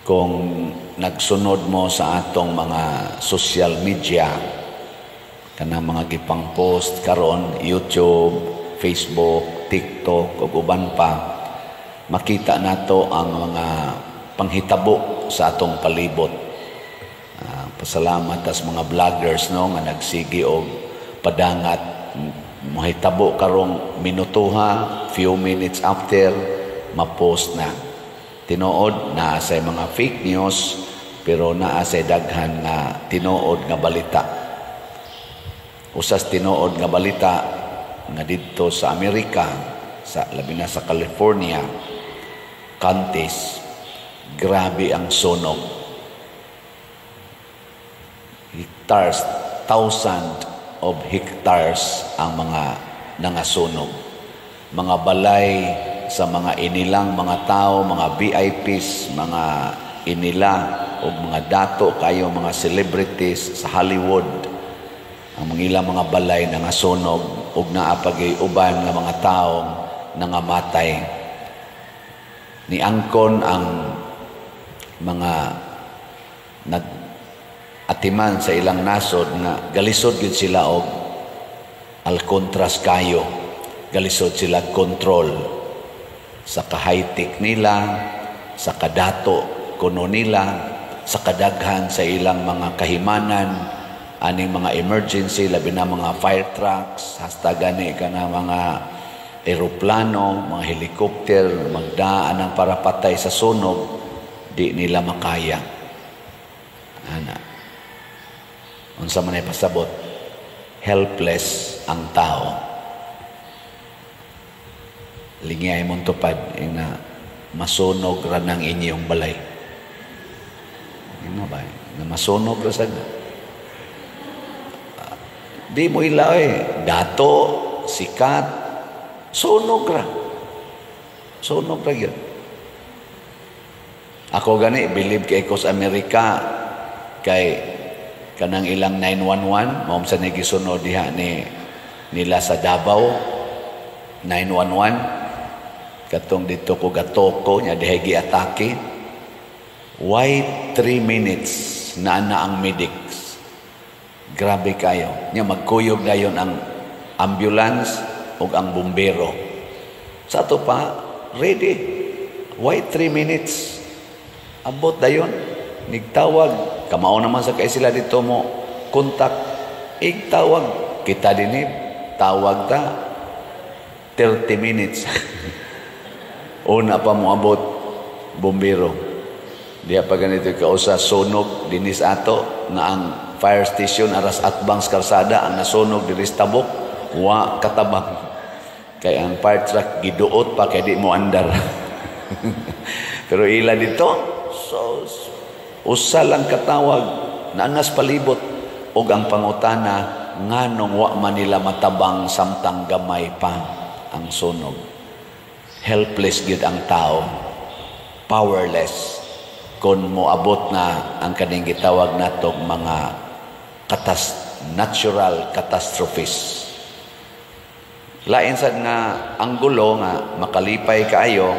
Kung nagsunod mo sa atong mga social media, kanang mga gipang post karon, YouTube, Facebook, TikTok ug uban pa, makita nato ang mga panghitabo sa atong palibot. Pasalamat tas mga vloggers, no, nga nagsigi og padangat mahitabo karong minutuha, few minutes after, ma-post na. Tinuod naa say mga fake news, pero naa say daghan nga tinuod nga balita. Usas tinuod nga balita nga didto sa Amerika, sa labi na sa California counties, grabe ang sunog. Hectares, thousand of hectares ang mga nangasunog. Mga balay sa mga inilang mga tao, mga VIPs, mga inila o mga dato kayo, mga celebrities sa Hollywood. Ang mga ilang mga balay nangasunog ug naa pa'y uban nga mga tao nangamatay. Niangkon ang mga nag atiman sa ilang nasod nga galisod gyud sila og alkontras kayo. Galisod sila control sa ka-high-tech nila, sa kadato kuno nila, sa kadaghan sa ilang mga kahimanan, aning mga emergency, labi na mga fire trucks, hasta gani kana mga eroplano, mga helicopter, magdaan ang para patay sa sunog, di nila makaya. Ana. Unsa man ay pasabot? Helpless ang tao. Lingiyay mong tupad, ina masunog ra ng inyong balay. Ino ba? Na masunog ra sad. Di mo ila eh. Dato, sikat, sunog ra. Sunog ra yun. Ako gani, believe kay ko sa Amerika, kay kanang ilang 911, mao sa gisunod diha ni nila sa Davao, 911, katong dito ko gatoko nya dihay giatake. Why 3 minutes na na ang medics? Grabe kayo nya, magkuyog dayon ang ambulance ug ang bumbero. Sa ato pa, ready. Why 3 minutes? Abot dayon, nigtawag. Kamao naman sa kay sila dito mo kontak, igtawag. Kita dinhi, tawag ta 30 minutes, una pa mo abot bumbero. Diya pa ganito kausa sunog dinis ato nga ang fire station aras atbang sa kalsada, ang nasunog diri sa tabok, wa katabang kay ang fire truck giduot pa kay di mo andar. Pero ila dito, so usa lang katawag, naangas palibot. Og ang pangutana, nganong wa man nila matabang samtang gamay pa ang sunog? Helpless gyud ang tao, powerless kung moabot na ang kaning gitawag natog mga natural catastrophes. Lain sad nga anggulo nga makalipay kaayo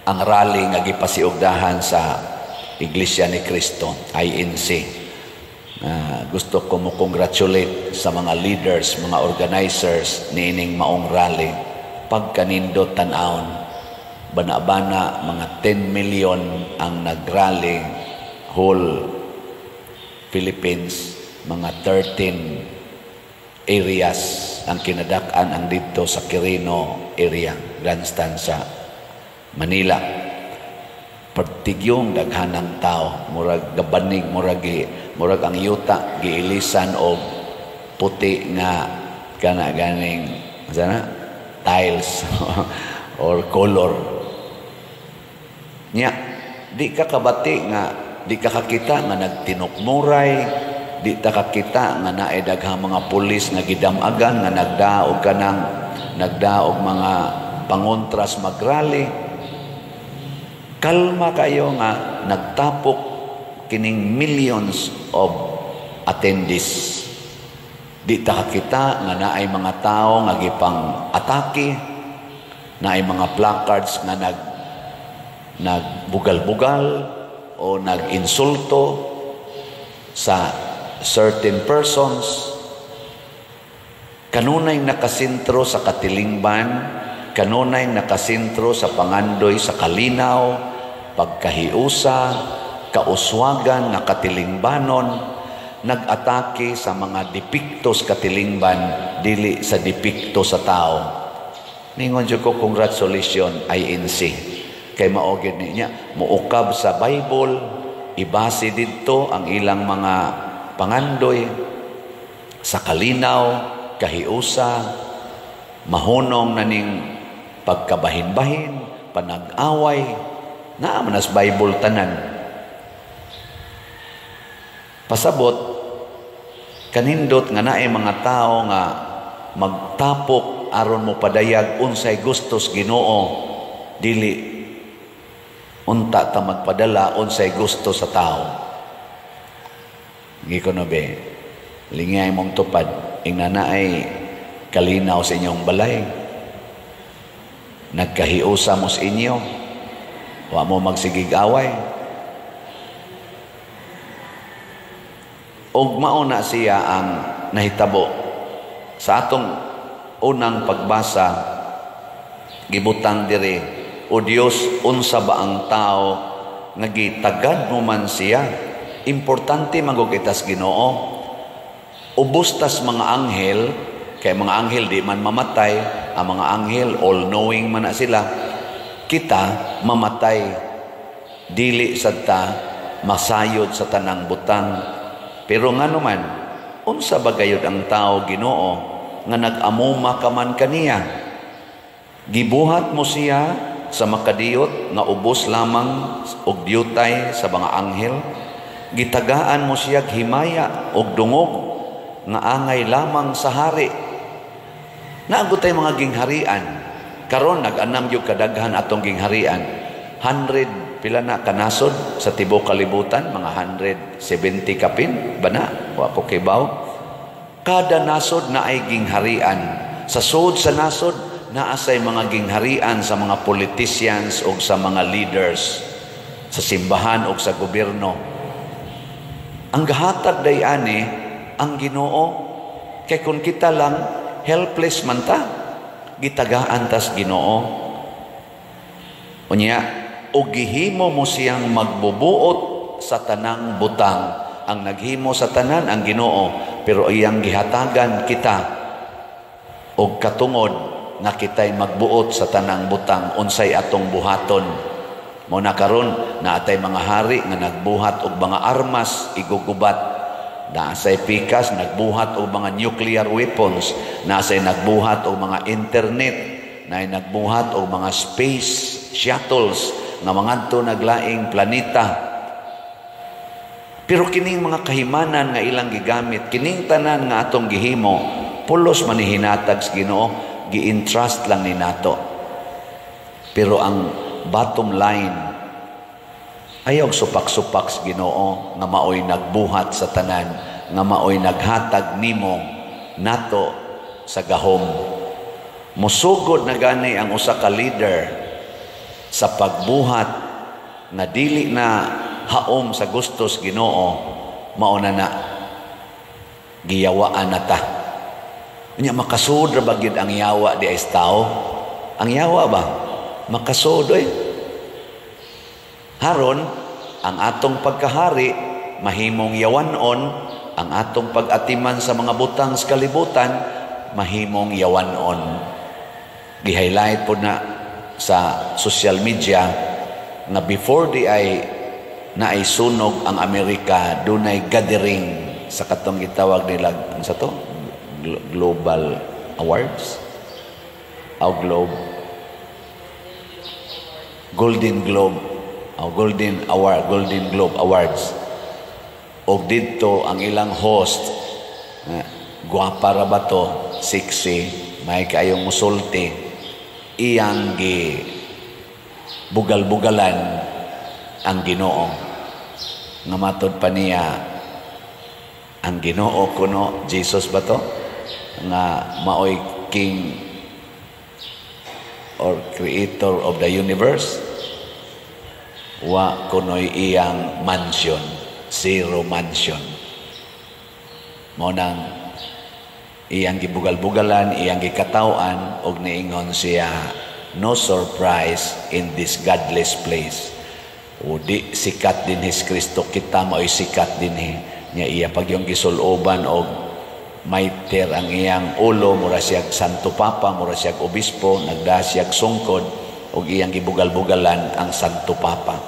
ang rally nga gipasiugdahan sa Iglesia ni Cristo, INC. Gusto ko mo congratulate sa mga leaders, mga organizers niining maong rally. Pagkanindot tan-awon, bana-bana mga 10 million ang nagrally, whole Philippines, mga 13 areas ang kinadak-an, ang dito sa Quirino area, grandstand sa Manila. Partigyong daghanang tao, murag gabanig, murag ang yuta giilisan og puti nga kana ganing sana tiles or color. Nya, di ka kabati nga di ka kakita nga nagtinukmuray, di ta kakita nga naay daghang mga pulis nga gidamagan nga nagdaog kanang nagdaog mga pangontras magrally. Kalma kayo nga nagtapok kining millions of attendees. Di ta kakita nga naay mga tao nga gipang atake, naay mga placards nga nag Nagbugal-bugal o nag-insulto sa certain persons, kanunay nakasentro sa katilingban, kanunay nakasentro sa pangandoy sa kalinaw, pagkahiusa, kauswagan nga katilingbanon, nag-atake sa mga depektos katilingban, dili sa depekto sa tao. Ningon jud ko, congratulations INC. Kay mao gyud niya muukab sa Bible, ibase didto ang ilang mga pangandoy sa kalinaw, kahiusa, mahunong na ning pagkabahin-bahin, panag-away, naa man nas Bible tanan. Pasabot, kanindot nga naay mga tao nga magtapok aron mo padayag unsay gustos Ginoo, dili unta ta magpadala unsay gusto sa tao. Giko no be, lingay mong tupad, ingna naay kalinaw sa inyong balay. Nagkahiusa mo sa inyo, wa mo magsigig away. Og mao na siya ang nahitabo. Sa atong unang pagbasa, gibutang diri, "O Dios, unsa ba ang tao nga gitagad mo man siya?" Importante man gud itas Ginoo. Ubos tas mga anghel, kay mga anghel di man mamatay, ang mga anghel all-knowing man na sila. Kita mamatay, dili sad ta masayod sa tanang butang. Pero ngano man, unsa ba gayud ang tao, Ginoo, nga nag-amuma ka man kaniya? Gibuhat mo siya sa makadiyot nga ubos lamang og diyutay sa mga anghel. Gitagaan mo siya himaya og dungog nga angay lamang sa hari. Naa gud tay mga gingharian. Karon nag-anam gyud kadaghan atong gingharian. 100 pila na kanasod sa tibuok kalibutan, mga 170 kapin bana, wa ko kibaw. Kada nasod na ay gingharian. Sa sud sa nasod naa say mga gingharian sa mga politicians o sa mga leaders sa simbahan o sa gobyerno. Ang gahatag day ani ang Ginoo, kay kung kita lang, helpless man ta. Gitagaan tas Ginoo. Unya, og gihimo mo siyang magbubuot sa tanang butang. Ang naghimo sa tanan ang Ginoo, pero iyang gihatagan kita og katungod nga kitay magbuot sa tanang butang, unsay atong buhaton. Mo na karon naatay mga hari nga nagbuhat og mga armas igugubat. Naasay pikas nagbuhat og mga nuclear weapons, naasay nagbuhat og mga internet, naay nagbuhat og mga space shuttles nga mangadto naglaing planeta. Pero kining mga kahimanan nga ilang gigamit, kining tanan nga atong gihimo, pulos man ni hinatag sa Ginoo, gi-entrust lang ni nato. Pero ang bottom line, ayaw supak-supak sa Ginoo nga maoy nagbuhat sa tanan, nga maoy naghatag nimo nato sa gahom. Musugod na gani ang usa ka leader sa pagbuhat nga dili na haom sa gustos Ginoo, mao na na giyawaan na ta. Unya, makasud ra ba gyud ang yawa di ay tao? Ang yawa ba? Makasud oy. Haron ang atong pagkahari mahimong yawanon, ang atong pag-atiman sa mga butang sa kalibutan mahimong yawanon. Gi-highlight po na sa social media nga before di ay naay sunog ang Amerika, dunay gathering sa katong gitawag nila sa to Global Awards o Globe, Golden Globe o Golden Award, Golden Globe Awards. Og didto ang ilang host, gwapa ra ba to, sexy, may kaayong musulti, iyang gi bugal-bugalan ang Ginoo. Nga matod pa niya ang Ginoo kuno, Jesus ba to, nga maoy king or creator of the universe. Wa kunoy iyang mansion, zero mansion. Mao nang iyang gibugal-bugalan, iyang gikataw-an og niingon siya, "No surprise in this godless place." O di sikat dinhi si Kristo, kita mao'y sikat dinhi. Nya iya pag yung gisuloban og mitre ang iyang ulo, mura siyag Santo Papa, mura siyag obispo, nagda siyag sungkod, og iyang gibugal-bugalan ang Santo Papa.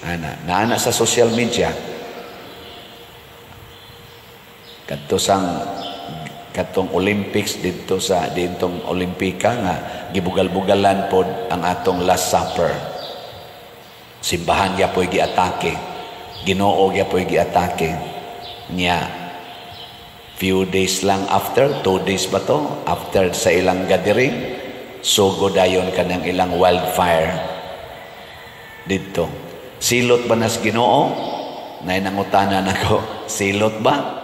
Ana, naana sa social media, kadto sang katong Olympics didto sa dintong Olimpika nga gibugal-bugalan pod ang atong Last Supper. Simbahan gyapoy giatake. Ginoo gyapoy giatake. Nya few days lang after, 2 days ba to? After sa ilang gathering, sugo dayon kanang ilang wildfire didto. Silot ba nas Ginoo? Nay nangutana nako, silot ba?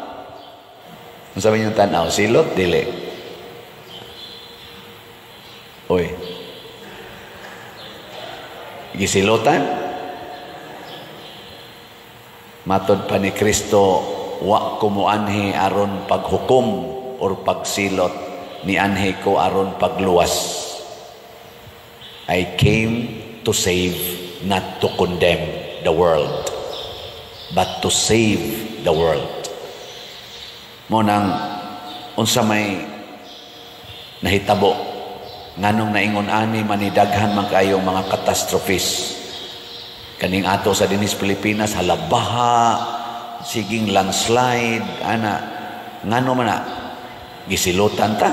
Unsa man yung tanaw? Silot dili? Oy. Gisilotan? Matod pa ni Kristo, wa ko moanhi aron paghukom or pagsilot, nianhi ko aron pagluwas. I came to save, not to condemn the world, but to save the world. Mao nang unsa may nahitabo, nganong naingon ani manidaghan man kayo mga catastrophes kaning ato sa dinis Pilipinas, halabaha, siging landslide ana, ngano man na gisilutan ta?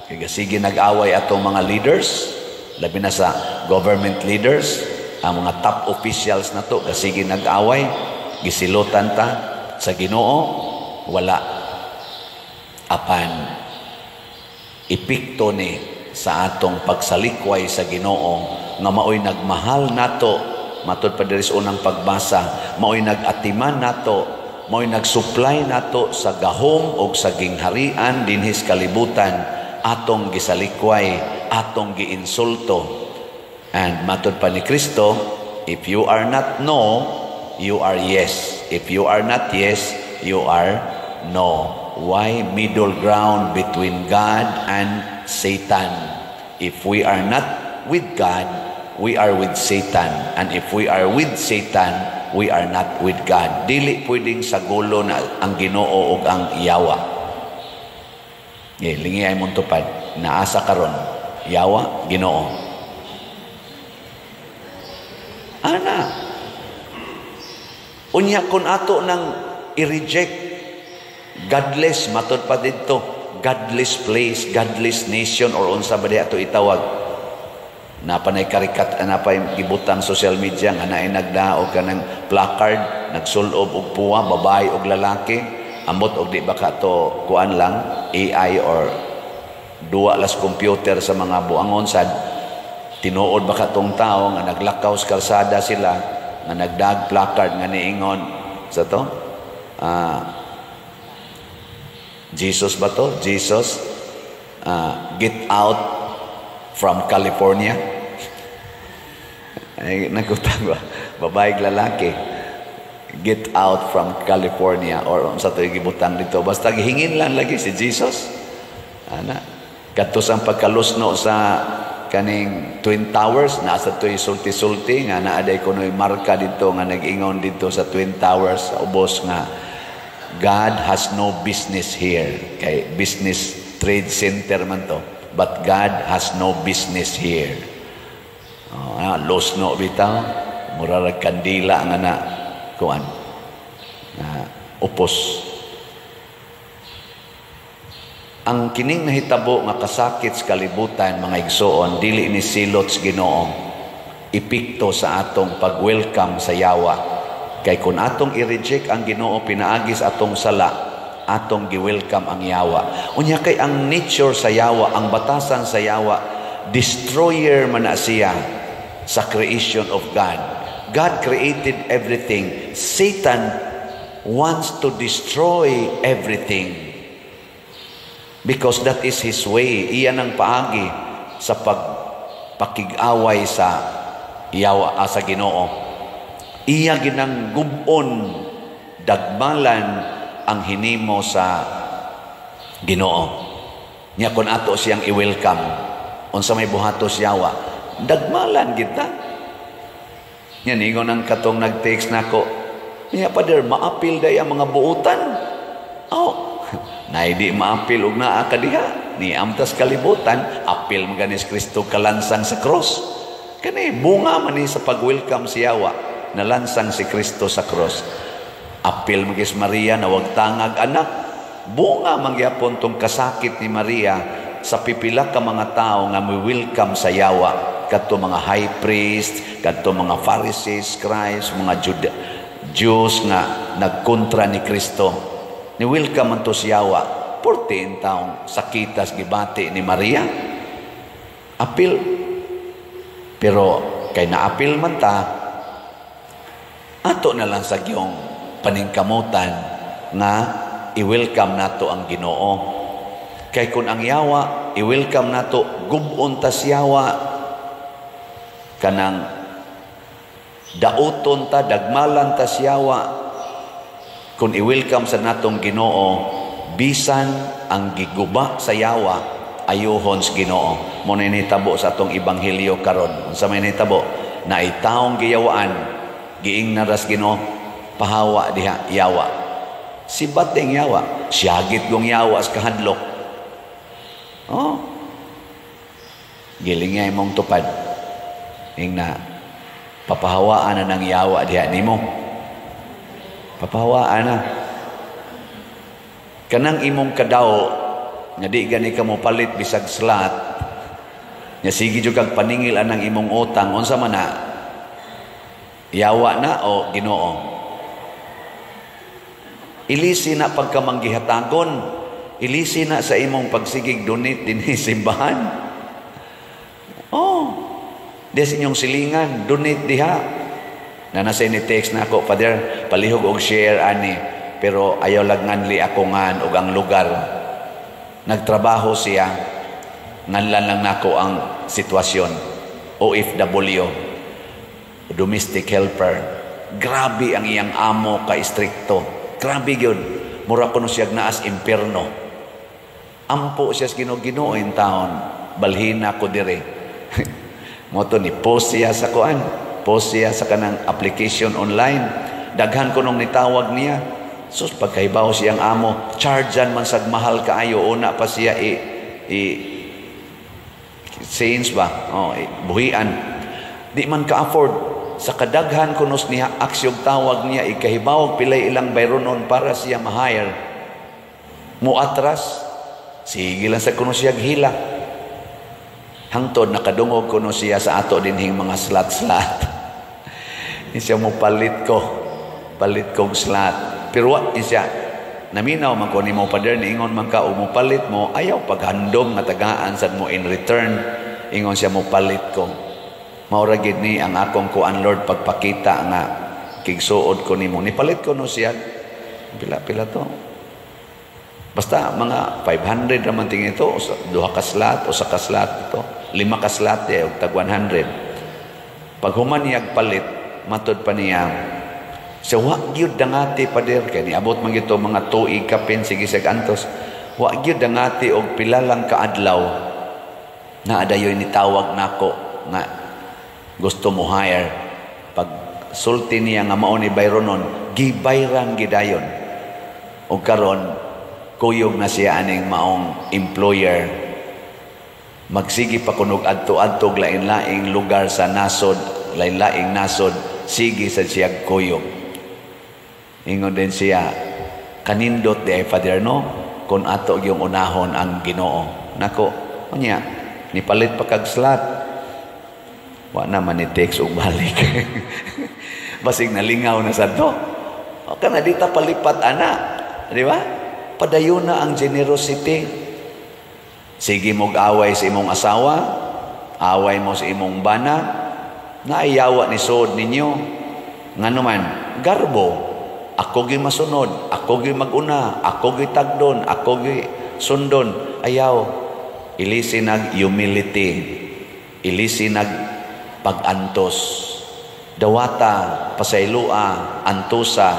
Kay sige nag-away atong mga leaders, labi na sa government leaders, ang mga top officials na to, sige nag-away, gisilutan ta sa Ginoo? Wala. Apan epekto ni sa atong pagsalikway sa Ginoo nga maoy nagmahal nato, matod pa diri sa unang pagbasa, maoy nag-atiman nato, maoy nag-supply nato sa gahom og sa gingharian dinhis kalibutan, atong gisalikway, atong giinsulto. And matod pa ni Kristo, if you are not no, you are yes. If you are not yes, you are no. Why middle ground between God and Satan? If we are not with God, we are with Satan. And if we are with Satan, we are not with God. Dili pwedeng sa gulo na ang Ginoo ug ang yawa. Eh, lingi ay mong tupad. Naasa karon. Yawa, Ginoo. Ana. Unya kun ato nang i-reject godless, matod pa didto, godless place, godless nation, or unsa ba di ato itawag. Napanay karikat, napay gibutang social media nga naay nagdaog kanang placard, nagsulob og puwa, babae og lalaki. Ambot og di ba ka to kuan lang, AI or duwa las computer sa mga buangon sad. Tinuod ba ka tong tao nga naglakaw sa kalsada sila nga nagdag placard nga niingon sa to, Jesus ba to? Jesus, get out from California. Ay, nagutang ba? Babae, lalaki. Get out from California or sa to gibutang dito. Basta gihingin lang lagi si Jesus. Ana. Kadto sa pagkalusno sa kaning Twin Towers, nasa to'y sulti-sulti nga naa day kuno'y marka dito nga nag-ingon dito sa Twin Towers sa ubos nga "God has no business here." Kay business trade center man to. But God has no business here. Oh, lusno bitaw. Mura rag kandila nga na kuan. Na upos. Ang kining nahitabo nga kasakit sa kalibutan, mga igsoon, dili ni silot sa Ginoo. Epekto sa atong pag-welcome sa yawa. Kay kung atong i-reject ang Ginoo pinaagi sa atong sala, atong gi-welcome ang yawa. Unya kay ang nature sa yawa, ang batasan sa yawa, destroyer man na siya sa creation of God. God created everything. Satan wants to destroy everything. Because that is his way. Iyan ang paagi sa pagpakig-away sa yawa, sa Ginoo. Iya ginang gubon, dagmalan ang hinimo sa Ginoo. Nya kun ato siyang i-welcome, unsa may buhatos yawa? Dagmalan kita. Nya ningon ang katong nag-text nako, niya, "Father, maapil day ang mga buutan." Oh, nay di maapil og naa ka diha. Ni amtas kalibutan, apil man ganis Kristo kalansang sa cross. Kani bunga man ni sa pag-welcome si yawa, nalansang si Kristo sa cross. Apil magis Maria na wag tangag anak. Bunga mangyapon tong kasakit ni Maria sa pipila ka mga tao nga mo welcome sa yawa, kadto mga high priest, kadto mga Pharisees, Christ, mga Jews nga nagkontra ni Kristo. Ni welcome man to si yawa. 14 taong sakitas gibati ni Maria. Apil. Pero kay naapil man ta, ato na lang sa giyong paningkamutan nga i-welcome nato ang Ginoo. Kay kung ang yawa, i-welcome nato, gubon tas yawa, kanang dauton ta, dagmalan tas yawa. Kung i-welcome sa natong Ginoo, bisan ang giguba sa yawa, ayuhon sa Ginoo. Mo na nitabo sa atong ebanghelyo karon. Unsa may nitabo? Naay taong giyawaan, giingnan ras Ginoo, "Pahawa diha, yawa." Sibat ding yawa, siyagit gong yawa sa kahadlok. Oh. Giling nga imong tupad. Ingna, "Papahawaan na ng yawa diha nimo. Papahawaan na." Kanang imong kadaw, nga di gani ka mo palit bisag slot, nya sige jud kag paningil anang imong utang, unsa man na? Yawa na o Ginoo? Ilisi na pagkamanggihatagon. Ilisi na sa imong pagsigig donate dinhi simbahan. Oh, di sa inyong silingan, donate diha. Na nasa ni text na ako, "Father, palihog og share ani, pero ayaw lag nganli ako ngan og ang lugar." Nagtrabaho siya, nganlan lang nako ang sitwasyon. OFW, domestic helper. Grabe ang iyang amo ka istrikto. Grabe gyud. Mura kuno siya naas impierno. Ampo siya sa Ginoo, "Ginoo in taon, balhina ko dire." Mo to ni post siya sa kuan, post siya sa kanang application online. Daghan ko nung nitawag niya. Sus, pagkahibaw siyang amo, chargean man sag mahal kaayo, una pa siya i change ba? Oh, i, buhian. Di man ka-afford. Sa kadaghan kunos niya aksyog tawag niya, ikahibaw pilay ilang bayronon para siya ma-hire. Muatras, sige lang sa kuno siya hila. Hangtod nakadungog kuno siya sa ato dinhing mga slot-slot. Siya mo palit ko. Palit kong slot. Pero wa siya naminaw man ko nimo, Father, niingon man ka o mo palit mo, ayaw paghandom nga tagaan sad mo in return. Ingon siya, "Mo palit ko. Mao ra gid ni ang akong kuan, Lord, pagpakita nga kigsuod ko nimo." Nipalit ko no siya. Pila pila to? Basta mga 500 raman tingin ito, duha ka slot o sa ka slot ito, lima ka slot eh, og tag 100. Pag human niya palit, matod pa niya, sa wa gyud dangati, Pader, kay niabot man gito mga tuig kapin sige sig antos. Wa gyud dangati og pila lang kaadlaw na adayoy nitawag nako nga gusto mo hire. Pag sulti niya nga mao ni bayronon, gibayran gidayon. Og karon kuyog na siya aning maong employer. Magsige pa kunog adto-adto lain-laing lugar sa nasod, lain-laing nasod, sige sa siya kuyog. Ingon din siya, "Kanindot di ay, Father, no, kung ato yung unahon ang Ginoo." Nako, unya, nipalit pa kag slot. Wa naman ni text og balik. Basig nalingaw na sa to. O kana di ta palipat ana, di ba? Padayon na ang generosity. Sige mog away sa imong asawa, away mo sa imong bana, naiyawa ni suod ninyo. Ngano man, garbo. Ako gi masunod, ako gi maguna, ako gi tagdon, ako gi sundon. Ayaw. Ilisi nag humility. Ilisi nag pagantos. Dawata, pasaylua, antusa,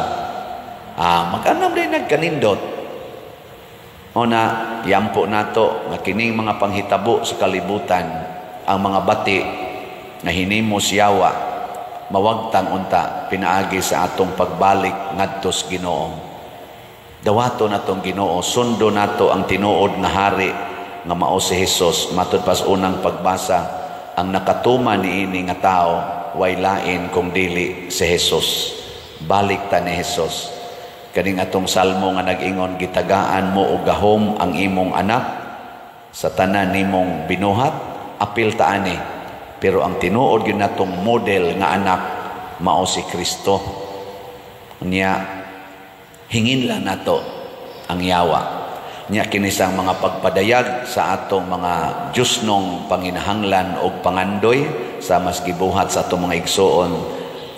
mag-anam din nagkanindot. O na, yampo nato nga kining mga panghitabo sa kalibutan, ang mga bati nga hinimo siyawa, mawagtang unta pinaagi sa atong pagbalik ngadto sa Ginoo. Dawato natong Ginoo, sundo nato ang tinuod nga hari nga mao si Jesus. Matud pas unang pagbasa, ang nakatuma niini nga tao way lain kung dili si Jesus. Balik ta ni Jesus. Kaning atong salmo nga nag-ingon, "Gitagaan mo og gahom ang imong anak sa tanan nimong binuhat," apil ta ani. Pero ang tinuod gyud natong model nga anak mao si Kristo. Nya hingin lang nato ang yawa. Nya kinisang mga pagpadayag sa atong mga Diyosnong panginahanglan og pangandoy sa mas gibuhat sa atong mga igsuon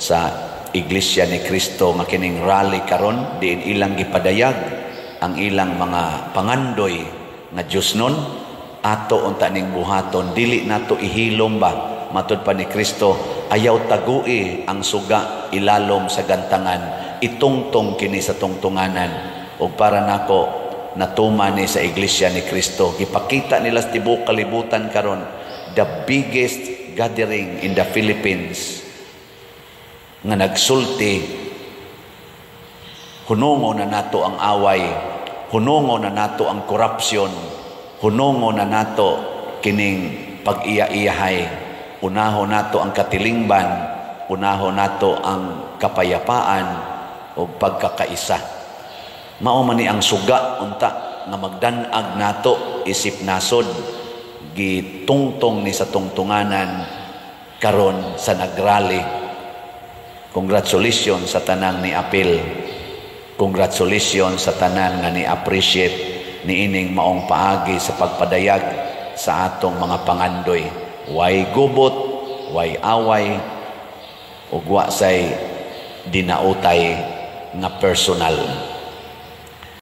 sa Iglesia ni Cristo nga kining rally karon, diin ilang gipadayag ang ilang mga pangandoy nga Diyosnon, ato unta ning buhaton. Dili nato ihilom ba. Matud pa ni Kristo, ayaw tagui ang suga ilalom sa gantangan, itungtong kini sa tungtunganan. Ug para nako, natuma ni sa Iglesia ni Kristo. Gipakita nila sa tibuok kalibutan karon, the biggest gathering in the Philippines nga nagsulti, hunungo na nato ang away, hunungo na nato ang korupsyon, hunungo na nato kining pag-iya-iyahay, unaho nato ang katilingban, unaho nato ang kapayapaan o pagkakaisa. Mao man ni ang suga unta nga magdan-ag nato isip nasod, gitungtong ni sa tungtunganan karon sa nagrally. Congratulations sa tanang ni apil. Congratulations sa tanan nga ni appreciate ni ining maong paagi sa pagpadayag sa atong mga pangandoy. Way gubot, way away, ug wa say dinautay nga personal.